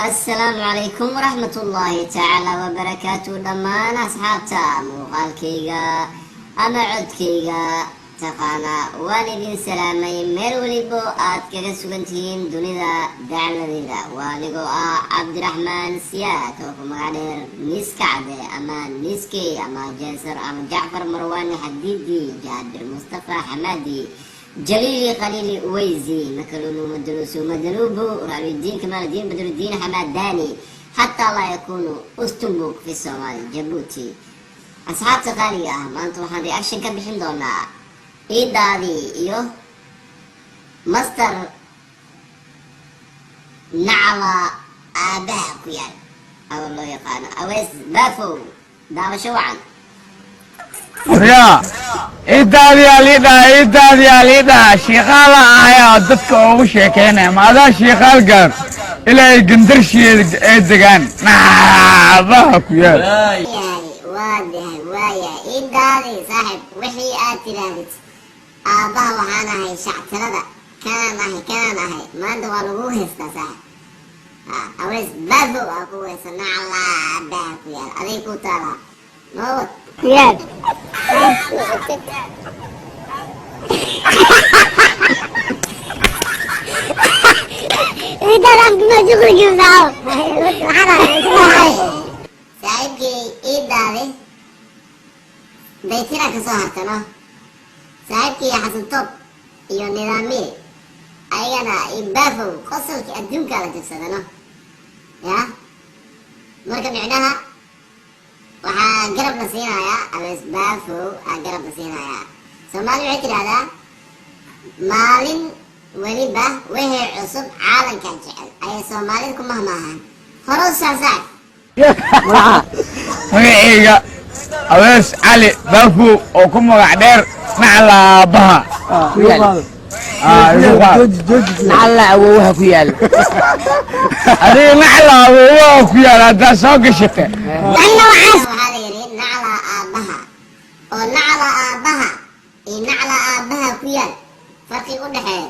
Asalaamu calaykum waraxmatullaahi tacaala wabarakaatu. Dhammaan asxaabta muuqaalkayga ama codkayga taqaana, waan idin salaamay meel welibo aad kaga sugan tihiin dunida dacladeeda. Waa anigoo ah Cabdiraxmaan Siyaad oo ku magac dheer Niiska Cadde ama Niiskey ama Jeesar ama Jacfar Marwaani Xadiidi Jaabir Mustafa Xamaadi Jaliili Khaliili Uweysi Makalunu Madalusu Madalubu Rabidiin Kamaaludiin Badrudiin Xamaadani xataa laa yakuunu Ustumbuk fi Soomaali Jabuuti. Asxaabta qaaliga ah, maanta waxaan reaction ka bixin doonaa Iidaadii iyo Master Nacla Aabaha ku yaal ama loo yaqaano Awees Baafow. Daawasho wacan. Yaa ciidaadiyaa liidhaha, ciidaadiyaa liidhaha, shiikaala ahayaa dadka ugu sheekeynaya. Ma adaa shiikaal gaar ilaa ay gandarshiyeeda ay degaan naabaha ku yaal? Yahay waadahay waayahay. Iidaadii saaxib, wixii aad tidhaahdid aabbaha waxaan ahay shactirada, kanaan ahay, kanaan ahay, maanta waa lagu haystaa saaxib. Ha Awees Baafow aa ku haysta nacla aabaha ku yaal, aday ku taalaa noowad yaal. Saaxiibkii Iidaadi daytira ka soo hartano, saaxiibkii Xasan Toob iyo Nidaamiye ayagana iyo Baafow qosolkii adduunka la jabsadano ya. Marka micnaha waxaa garab la siinayaa Awees Baafow aa garab la siinayaa. Soomaali waxay tidhahdaa maalin weliba wixii cusub caalamkaa jecel, ayay Soomaalida ku mahmaahaan. Hore u saasaar. Magacayga Awees Cali Baafow oo ku magac dheer Nacla Aabbaha. Igu qaad. Nacalla awoowaha ku yaal. Adiga nacla awoowaha ku yaal haddaa soo gashata. Waxaa la yidhi nacla aabbaha oo nacla aabbaha iyo nacla aabbaha ku yaal farqi u dhexeeya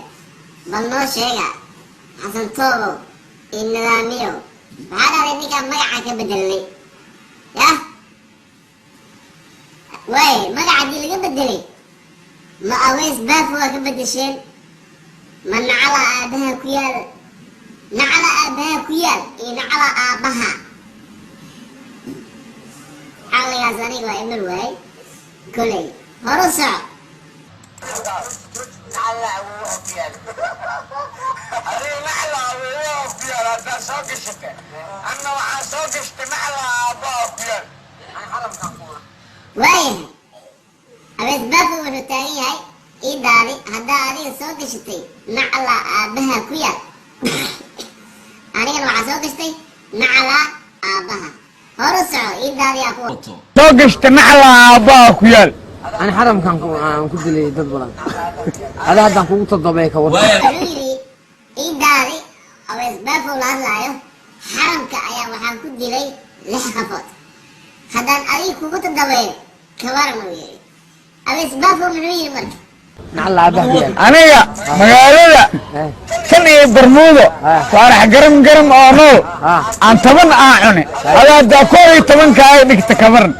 bal noo sheega, Xasan Toobow iyo Nidaamiyow. Waxaa dhahday ninkaan magaca ka bedelnay yah waaye, magaca haddii laga bedelay, ma Aweys Baafo waa ka bedesheen, ma nacla aabbaha ku yaal? Nacla aabbaha ku yaal iyo nacla aabbaha, caqligaas aniga waa iman waayey koley. Horu soco. Nacla awoowaha ku yaal. Adiga nacla awoowaha ku yaal haddaa soo gashata, anna waxaa soo gashtay nacla aabbaha ku yaal. Waayahay, Abees Baafo wuxuu taagan yahay Iidaadi haddaa adiga soo gashatay nacla aabbaha ku yaal, anigana waxaa soo gashtay nacla aabbaha. Horu soco, Iidaadi aa ku Soo gashtay nacla aabbaha ku yaal. Ani xaramkan aan ku dilay dad badan, ada haddaan kugu todobay ka war. Wuxuu yidhi Iidaadi, Abees Baafo la hadlaayo, xaramka ayaa waxaan ku dilay lix qafood, haddaan adiga kugu toddobeeyo kawaran, uu yidhi Abees Baafo. Muxuu yidhi marka? Nacalla aabbaha ku yaal. Aniga magaalada tan iyo Barmuudo Faarax Garam Garam oo nool aan 10 aan cune, adaa haddaa 11-ka ay dhigta kabaran.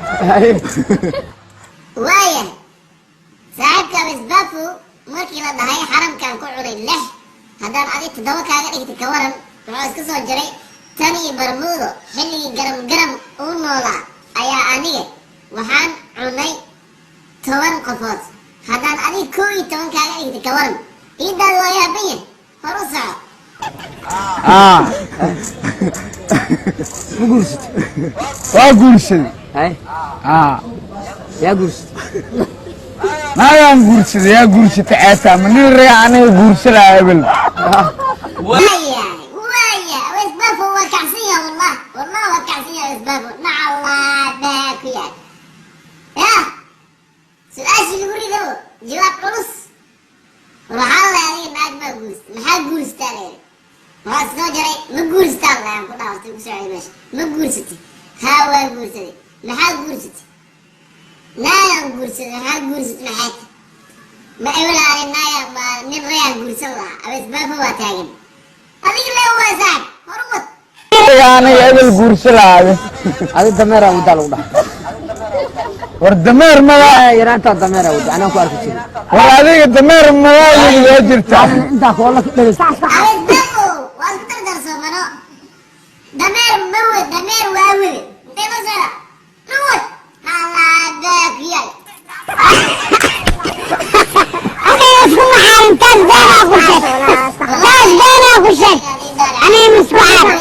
Waayahay, saaxiibka Abees Baafo markii la dhahay xaramkaan ku cunay lix, haddaan adig toddoba kaaga dhigta kawaran, wuxuu iska soo jaray tan iyo Barmuudo xilligii Garam Garam uu noolaa ayaa aniga waxaan cunay 10 qofood, haddaan adig 11 kaaga dhigta kawaran. Iidaadi waa yaaban yahay. Hor u soco. Ma guursatay? Waa guursaday. Hay. Yaa guursatay? Naagaan guursaday. Yaa guursatay ceetaa ma nin raga aniga guursanaya ebel. Waayahay, waayahay, Awees Baafo waa kacsan yahay. Wallah wallah, waa kacsan yahay Awees Baafo. Nacalaa baa ku yaal yah su-aashii lagu rido jawaab culus. War waxaa la adiga naag maa guursta, maxaa guurstaa leeyahay? Waxaa soo jaray ma guurstaa la ku dhawartay ku soo celi meesha. Ma guursatay? Haa, waa guursaday. Maxaa guursatay? Naagaan guursaday. Maxaa guursatay? Maxay ma ewlaani naaga ma nin rayaan guursan lahaa? Abees Baafo waa taagan, adiga le waa saaxib. Horumad. Adiga aniga ebel guurso lahaade. Adi dameeraa wadaa lagu dhahay. War dameer madaa. Yaraantaa dameeraa wada, anaan ku arki jiray. War adiga dameer madaa waa jirtaa. Intaa koola ku dhegeysa. Damo waa isku dardarsoomano. Dameer ma wed, dameer waa wede. Intee ma socda ma wed alaadaakiyal. Aniga isku maxaarin, taas beenaa ku sheeg, taas beenaa ku sheeg. Aniga misku xaarin.